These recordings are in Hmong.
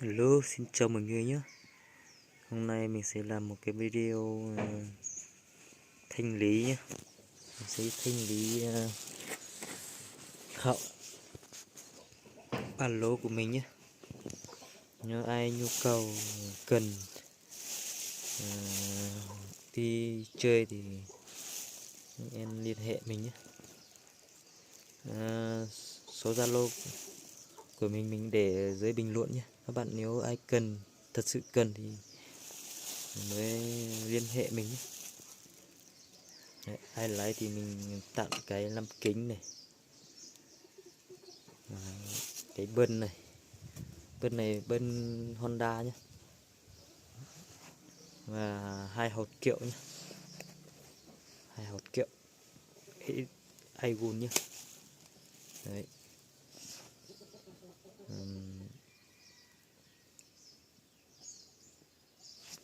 Hello, xin chào mọi người nhé. Hôm nay mình sẽ làm một cái video, ờ, thanh lý nhé. Mình sẽ thanh lý, ờ, khẩu ba lô của mình nhé. Nếu ai nhu cầu cần, ờ, đi chơi thì em liên hệ mình nhé. Ờ, số Zalo của mình mình để ở dưới bình luận nhé. Các bạn nếu ai cần, thật sự cần thì mới liên hệ mình nhé. Đấy, ai lấy thì mình tặng cái lăm kính này. Đấy, cái bơni này. Bơni này bơni Honda nhé. Và hai hột kiệu nhé. Hai hột kiệu. Ê, ai gun nhé. Đấy. Ừm,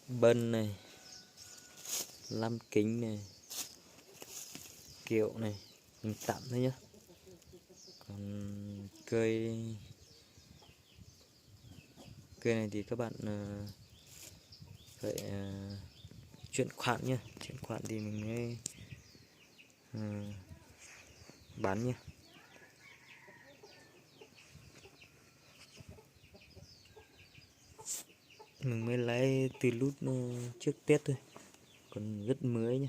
bơni này, lăm kính này, kiệu này, mình tặng thôi nhé. Còn cây, cây này thì các bạn, ờ, phải, ờ, chuyển khoản nhé. Chuyển khoản thì mình mới, ờ, bán nhé. Mình mới lấy từ lúc, ờ, trước Tết thôi. Còn rất mới nhá.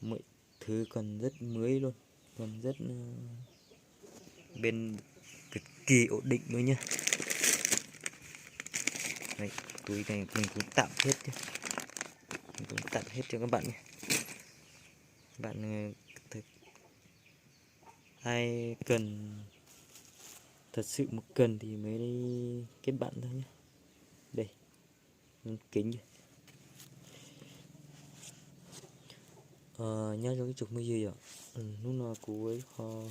Mọi thứ còn rất mới luôn. Còn rất, ờ, bên, cực kỳ ổn định luôn nhá. Đấy, túi này mình cũng tặng hết chứ. Mình cũng tặng hết cho các bạn nhé. Bạn, ờ, thực, ai cần, thật sự mà cần thì mới kết bạn thôi nhé. Đây, kính đây. Ờ, nyob zoo ib tsoom phooj ywg yom. Hnub no kuv ua ib qho,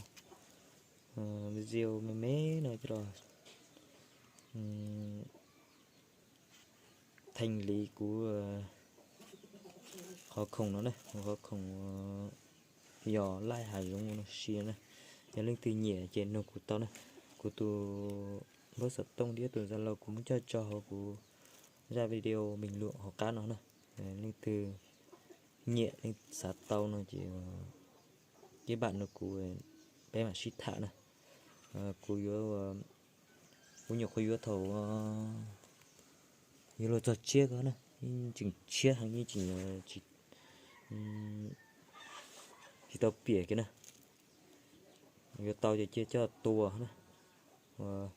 ờ, video me me no coj los, ừm, thanh lý kuv, ờ, qhov khoom no na, qhov khoom, ờ, yog laij hav zoov no si na. Yog leej twg nyiam ces nug kuv tau na. Kuv tus npawb xov tooj thiab tus Zalo kuv muab coj tso hauv kuv zaj video bình luận hauv qab no na. Leej twg nyiam leej xav tau no ces, ờ, kết bạn nug kuv, peb mam sib tham na. Ờ, kuv yuav, ờ, kuv nyuam qhuav yuav thaum, ờ, yuav luag txog tshiab ko na, yeej tseem tshiab heev, yeej tseem, ờ, tsis, ừm, tsis tau piam kiag na. Yuav tau ces cia coj tua na. Ua,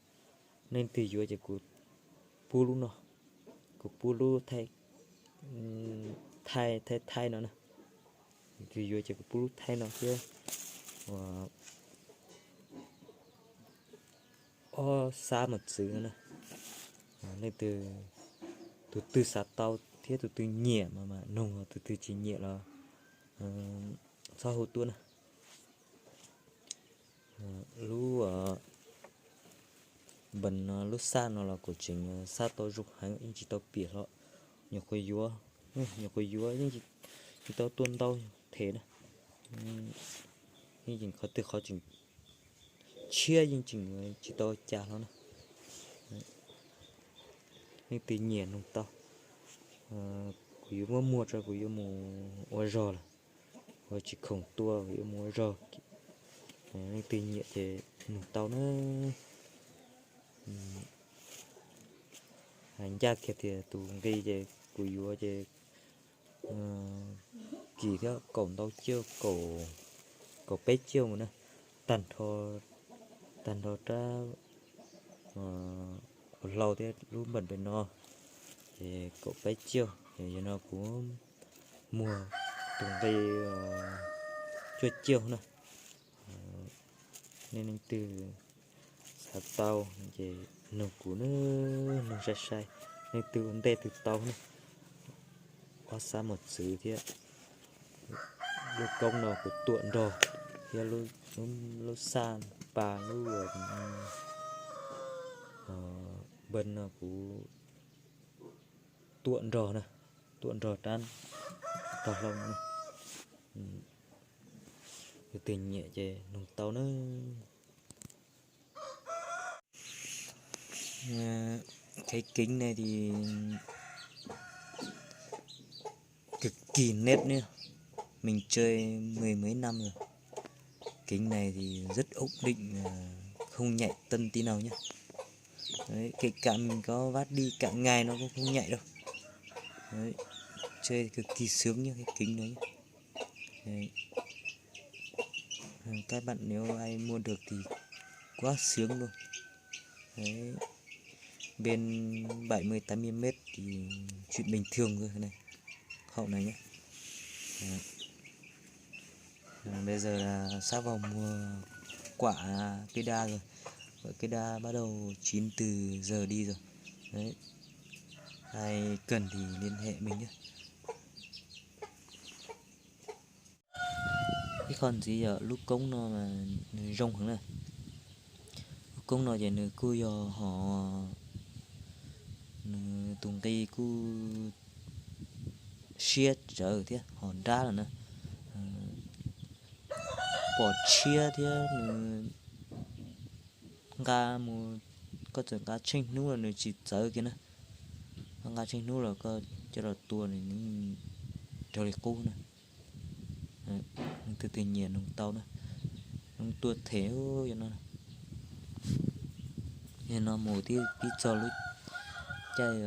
leej twg yuav ces kuv pub lub no, kuv pub lub thaij, thaij, thaij, thaij no na. Leej twg yuav ces kuv pub lub thaij no thiab, ua, ob xab mos txwv no na. Leej twg, tus twg xav tau thiab tus twg nyiam mas, mas nug, tus twg tsis nyiam los, ờ, txhob hu tuaj na. Lub, ờ, npam no, lub xaj no los kuv tseem, ờ, xaj tau zoo heev, yeej tsis tau piam hlo. Nyuam qhuav yuav, nyuam qhuav yuav yeej tsis, tsis tau tua ntau them na. Yeej tseem qhov twg qhov tseem tshiab, yeej tseem tsis tau cas hlo na. Leej twg nyiam nug tau. Kuv yuav muab muag tso, kuv yuav mus ua zog lawm. Kuv tsis khoom tua, kuv yuav mus ua zog. Leej twg nyiam ces nug tau na. Hais ncaj kiag tias tus nqi ces kuv yuav ces, ờ, kim thiab kaum ntau ciaj, kaum, kaum peb ciaj mus na. Tag nrho, tag nrho rab, ờ, hlau thiab lub npam pem no ces kaum peb ciaj. Ces yog no kuv muag tus nqi, ờ, cuaj ciaj na. Ờ, nej leej twg xav tau ces nug kuv na, nug sai sai, leej twg ua ntej twg tau na. Ob xab mos txwv thiab lub koob no kuv tuam nrog, thiab lub, lub, lub xaj pas lub, ờ, npam no kuv tuam nrog na, tuam nrog rab tog hlau no na. Leej twg nyiam ces nug tau na. Ờ, cái kính này thì cực kỳ nét nhá. Mình chơi mười mấy năm rồi. Kính này thì rất ổn định, ờ, không nhạy tân tí nào nhá. Đấy, kể cả mình có vắt đi cả ngày nó cũng không nhạy đâu. Đấy, chơi cực kỳ sướng nhá cái kính này nhá. Đấy. Các bạn nếu ai mua được thì quá sướng luôn. Đấy. Bên bảy mươi tám mươi mét thì chuyện bình thường thôi này. Hậu này nhé. Đấy. À, bây giờ là sắp vào mùa quả cây đa rồi. Quả cây đa bắt đầu chín từ giờ đi rồi. Đấy. Ai cần thì liên hệ mình nhé. Ib qho ntxiv yog lub koob no mas nws zoo heev na. Lub koob no ces nws kuj yog ho, nws tus nqi kuj siab tsawv thiab ho nrab lawm na. Pom tshiab thiab nws nqa mus, koj txawm nqa tsheej hnub los nws tsis txawv kiag na. Koj nqa tsheej hnub los koj coj los tua nws raug li qub na. Leej twg twg nyiam noog tau na, noog tua them no. Yog no mus tib txog lub caij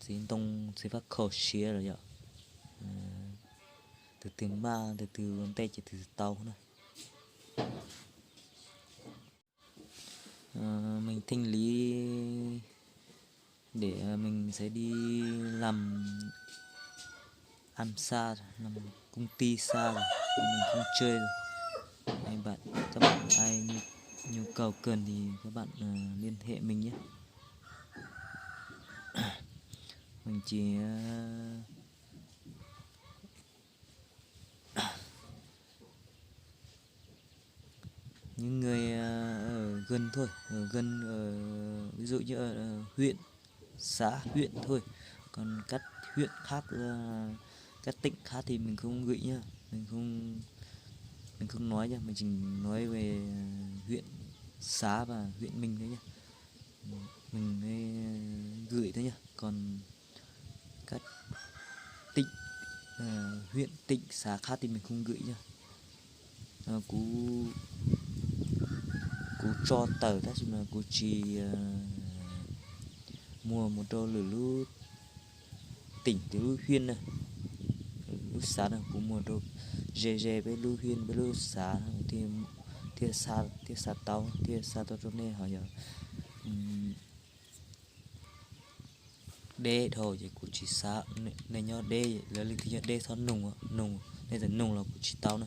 txiv ntoo txiv faj khaus siav lawm yom. Tus twg maj tus twg ua ntej ces tus twg tau na. Ờ, mình thanh lý để, ờ, mình sẽ đi làm ăn xa, làm công ty xa rồi, mình không chơi rồi. Các bạn, các bạn ai nhu, nhu cầu cần thì các bạn, ờ, liên hệ mình nhé. Mình chỉ, ờ, những người, ờ, ở gần thôi, ở gần, ở, ví dụ như ở, ở huyện, xã, huyện thôi. Còn các huyện khác, ờ, các tỉnh khác thì mình không gửi nhá. Mình không, mình không nói nhá, mình chỉ nói về, ờ, huyện, xã và huyện mình thôi nhá. Mình mới gửi thôi nhá. Còn các tỉnh, ờ, huyện, tỉnh, xã khác thì mình không gửi nhá. Ờ, kuv, kuv tso tawm tab sis mas kuv tsis, ờ, muag mus rau lwm lub tỉnh, lwm lub huyện na. Lub xã na, kuv muag rau ze ze peb lub huyện, peb lub xã thiaj, thiaj xa, thiaj xa tau, thiaj xa tau rau nej ho yog, ừm, deb dhau ces kuv tsis xa. Nej nyob deb, lawv leej twg nyob deb txhob nug, nug, nej txawm nug los kuv tsis tau na.